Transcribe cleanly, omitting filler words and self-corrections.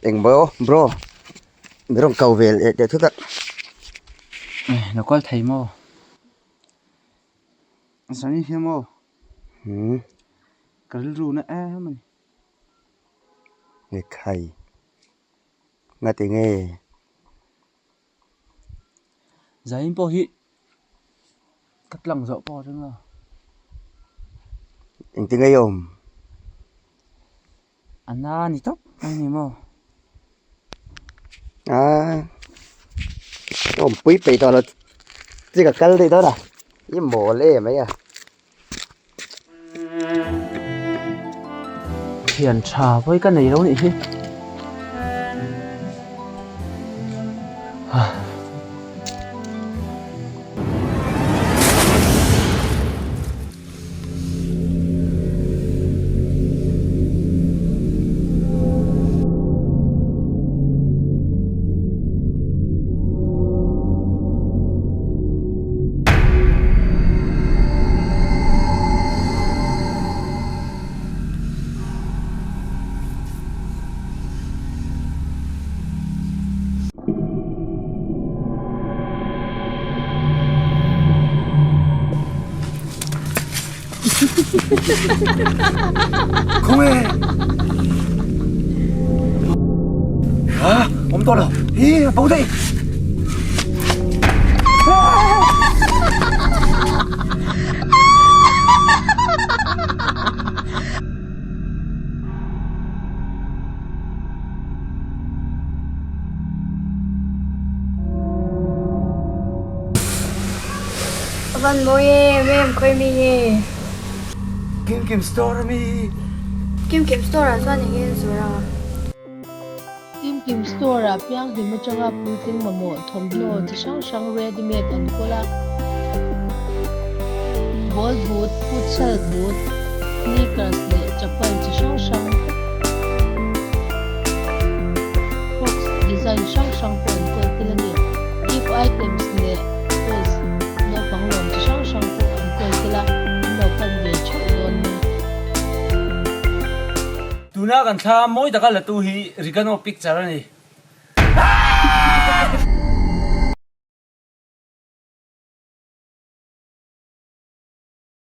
Eng maw bro mi rawn ko vel eh teh thut a. Lo kal thei maw? Zan hi maw? Umm. Ka rilru na em a ni. Nge khai. Ngati nge? Zain pawh hi ka tlang zawh pawh a ring a. Engtin nge i awm? A na ni tawp mai ni maw? Aa awmpui peih tawh lo chi ka kal daih dawn a i mawl em mai a. Thian tha vawi ka nei lo nih hi. Khawnge a awm tawh lo hi a bo daih A van mawi em em khawi mi nge? Kim Kim store a mi? Kim Kim store ah chuan eng nge an zawrh a? Kim Kim store ah pianghlim atanga puitling mamawh thawmhnaw chi hrang hrang ready made an kawl a. Ball boot, futsal boot, sneakers leh chapal chi hrang hrang, crocs design hrang hrang pawh an kawl tel a ni. Gift items leh toys naupang lawm chi hrang hrang pawh an kawl tel a, an lo pan ve theuh dawn nia. Tuna kan thla mawi taka la tu hi Rigano picture a ni.